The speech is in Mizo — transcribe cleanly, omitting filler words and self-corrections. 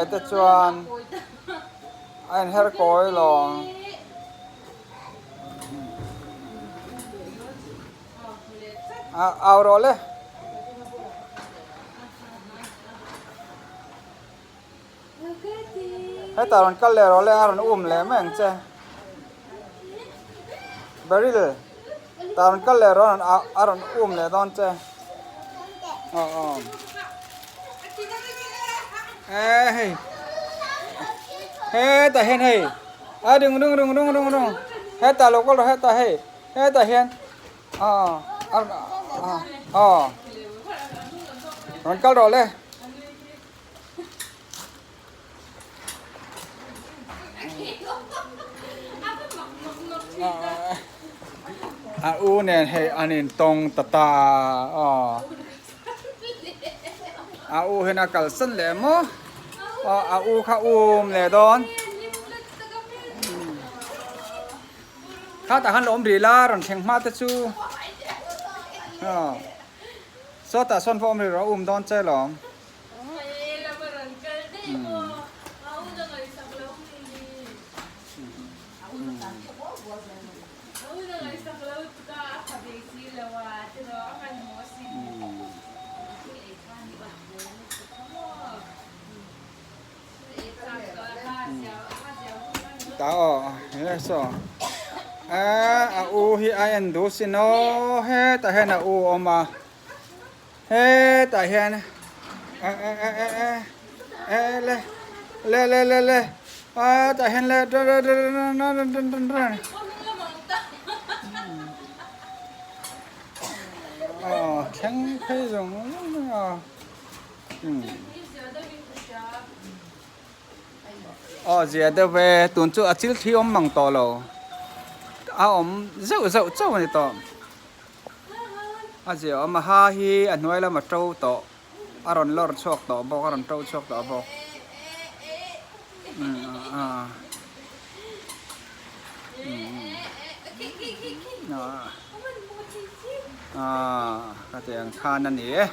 Tunlai te chuan a inher kawi lo. Au rawh le. Hetah rawn kal leh rawh le a rawn um leh mai ang che. Baryl tah rawn kal leh rawh a rawn um leh dawn che. Aw aw. Ê hei. Hetah hian hei. A dung dung dung dung dung dung. Hetah lo kal rawh hetah hei. Hetah hian aw aw aw. Rawn kal rawh le. A u nen hei an in tawng ta ta aw a u hian a kalsan leh maw aw a u kha um leh dawn khatah khan lo awm rih la rawn thleng hma te chu aw. Sawtah sawn pawh awm rih rawh a um dawn che lawm. Ta aw he saw a a u hi a en duh sin aw hetah hian a u a awm a hetah hian e e e e e e le le le le le a tah hian le aw thleng phei zawng zawng a. Aw zia deuh ve tun chu a chil thli awm mang tawh lo a awm zeuh zeuh chauh a ni tawh a zia awm a ha hi a hnuai lam a to tawh a rawn lawr chhuak tawh bawk a rawn to chhuak tawh bawk aaa ka ti ang khan a ni e.